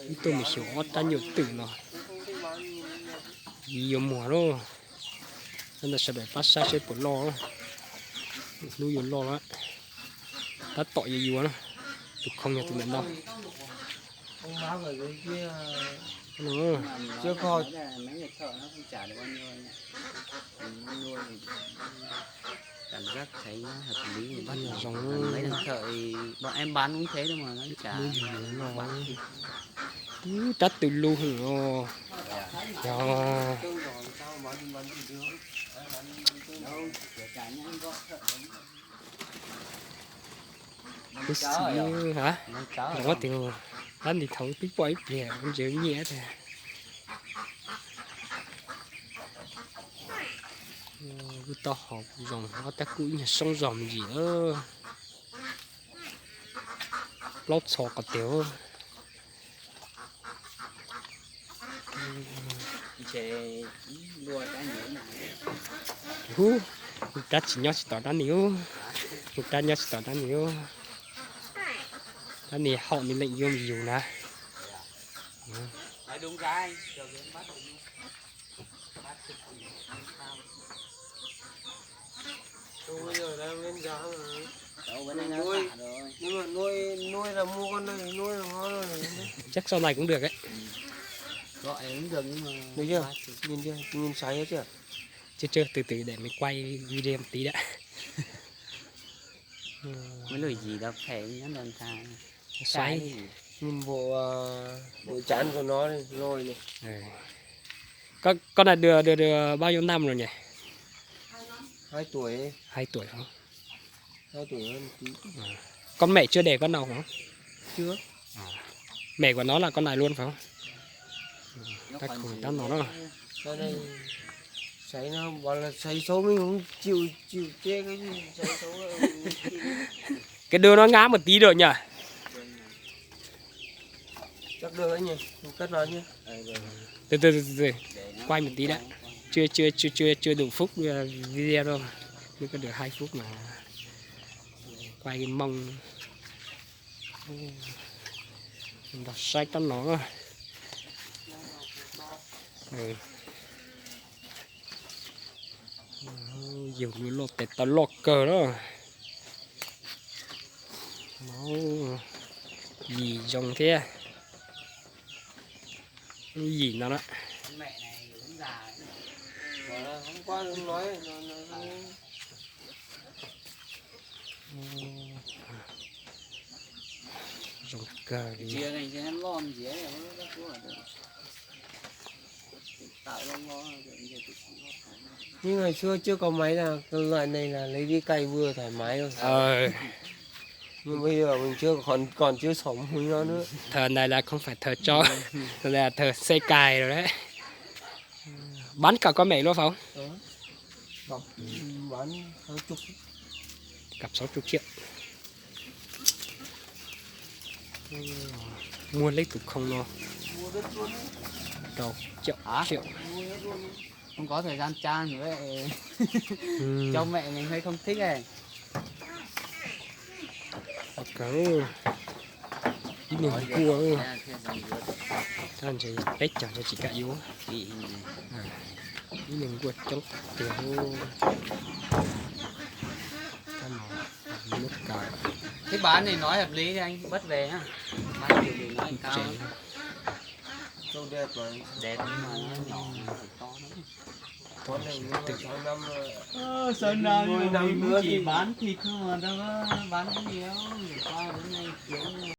Ib tug me xyuas ob rab nyuj twm no, yim yuav muag lauj. Ntawm sawv daws pab saib seb puas loj, hnub yuav loj lawm. Tab tom yuav yuav na, tus khoo yog tus ntawm no. Zoo, ub, rab twm lug heev os. Yog. Kuv xim ha, zoo tiag, tab nim thaum twb pom ib pliag kuv ntsia nyiam tiag. Lub taub hau kuj zoo, ob rab kub ib nyuag soob zog me ntsis. Plaub txho qhov tiag. Ub, rab tsis nyob tsis tau rab nim ub, rab nyob tsis tau rab nim ub. Rab nim haum nws leem yuav yus na. Chắc sau này cũng được đấy. Được chưa? Nhìn chưa? Nhìn sấy hết chưa? Chưa, chưa, từ từ để mình quay video một tí đã. Xoáy. Nhìn bộ, à, bộ trán của nó đi, lôi này. Ừ. Con, con này được, được, được bao nhiêu năm rồi nhỉ? Hai tuổi. Hai tuổi hả? Hai tuổi hơn tí. À. Con mẹ chưa đẻ con nào hả? Chưa. À. Mẹ của nó là con này luôn phải không? Nó còn gì đó. Cái này sấy nó bảo là sấy số mình không chịu, chịu chết cái gì, sấy số là mình chịu. Cái đuôi nó ngáp một tí rồi nhỉ? Chắc được đấy nhỉ, mình cất vào nhé. Từ từ từ từ. Quay một tí đã. Chưa chưa chưa chưa chưa đủ phút, ờ, video đâu. Mới có được hai phút mà. Quay mông. Nrog saib rab no. Yus lub loj tes taw loj kawg na. Yim zoo thiab. Lub yim no na. Zoo kawg li. Nhưng ngày xưa chưa có máy là cái loại này là lấy đi cày vừa thoải mái rồi. Ờ. Nhưng bây giờ mình chưa còn, còn chưa xỏ mùi nó nữa. Thời này là không phải thời cho, là thời xe cày rồi đấy. Bán cả con mẹ luôn phải không? Ờ. Cặp, bán sáu chục. Cặp sáu chục triệu. Mua lấy tus không no. Mua đất luôn. Đầu triệu, hả? Triệu. Mua hết luôn. Không có thời gian chăn nữa. Ừ. Cháu mẹ mình hơi không thích ấy. Ib niag nkuaj, tag ntshe peb caug ntshe tsis kam yuav. Ib niag nkuaj coob tiag. Cái màu nước cờ. Thế bán thì nói hợp lý cho anh, bắt về nhá. Bán kiểu gì nói cao. Trông đẹp mà. Đẹp nhưng mà nó nhỏ, nó phải to lắm. Ờ, sao năm rồi mình cũng chỉ bán thịt thôi mà đâu có bán cái gì đâu. Ngày qua bữa nay kiếm